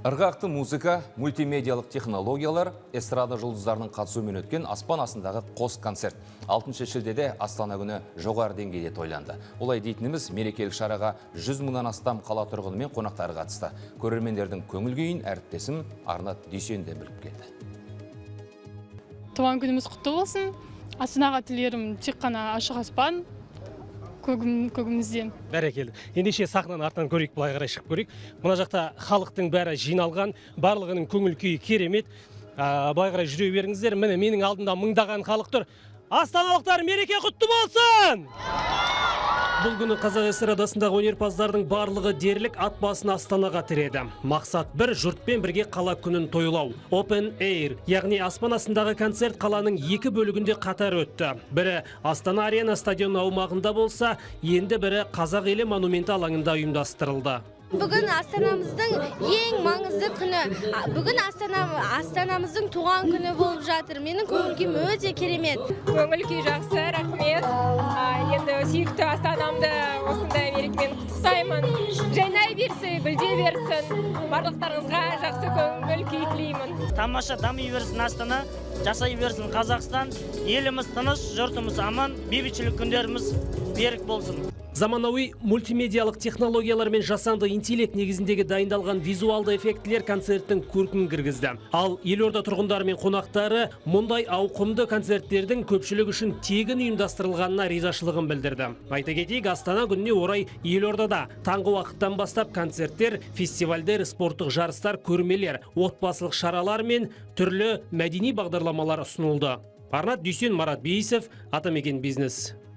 Ырғақты музыка, мультимедиялық технологиялар, эстрада жұлдыздарының қатысуымен өткен аспан астындағы қос концерт. 6 шілдеде Астана күні жоғары деңгейде тойланды. Олай дейтініміз, мерекелік шараға 100 мыңнан астам қала тұрғыны мен қонақтары қатысты. Көрермендердің көңіл күйін әріптесім Арнат Дүйсен де біліп келді. Туған күніміз құтты болсын! Астанаға тілерім тек қана ашық аспан көгімізден. Бәрекелді! Ендеше, сахнаның артынан көрейік, былай қарай шығып көрейік. Мына жақта халықтың бәрі жиналған, барлығының көңіл күйі керемет. Былай қарай жүре беріңіздер. Міне, менің алдымда мыңдаған халық тұр. Астаналықтар, мереке құтты болсын! Бұл күні қазақ эстрадасындағы өнерпаздардың барлығы дерлік ат басын Астанаға тіреді. Мақсат бір: жұртпен бірге қала күнін тойлау. Open Air, яғни аспан астындағы концерт қаланың екі бөлігінде қатар өтті. Бірі Астана Арена стадионы аумағында болса, енді бірі Қазақ елі монументі алаңында ұйымдастырылды. Бүгін Астанамыздың ең маңызды күні. Бүгін Астанамыздың туған күні болып жатыр. Менің көңіл күйім өте керемет. Көңіл күй жақсы, рахмет. Енді сүйікті Астанамды осындай мерекемен құттықтаймын. Жайнай берсін, гүлдей берсін. Барлықтарыңызға жақсы көңіл күй тілеймін. Тамаша, дами берсін Астана, жасай берсін Қазақстан! Еліміз тыныш, жұртымыз аман, бейбітшілік күндеріміз берік болсын! Заманауи мультимедиялық технологиялар мен жасанды интеллект негізіндегі дайындалған визуалды эффектілер концерттің көркін кіргізді. Ал елорда тұрғындары мен қонақтары мұндай ауқымды концерттердің көпшілік үшін тегін ұйымдастырылғанына ризашылығын білдірді. Айта кетейік, Астана күніне орай елордада таңғы уақыттан бастап концерттер, фестивальдер, спорттық жарыстар, көрмелер, отбасылық шаралар мен түрлі мәдени бағдарламалар ұсынылды. Арнат Дүйсен, Марат Бейісов, Атамекен Бизнес.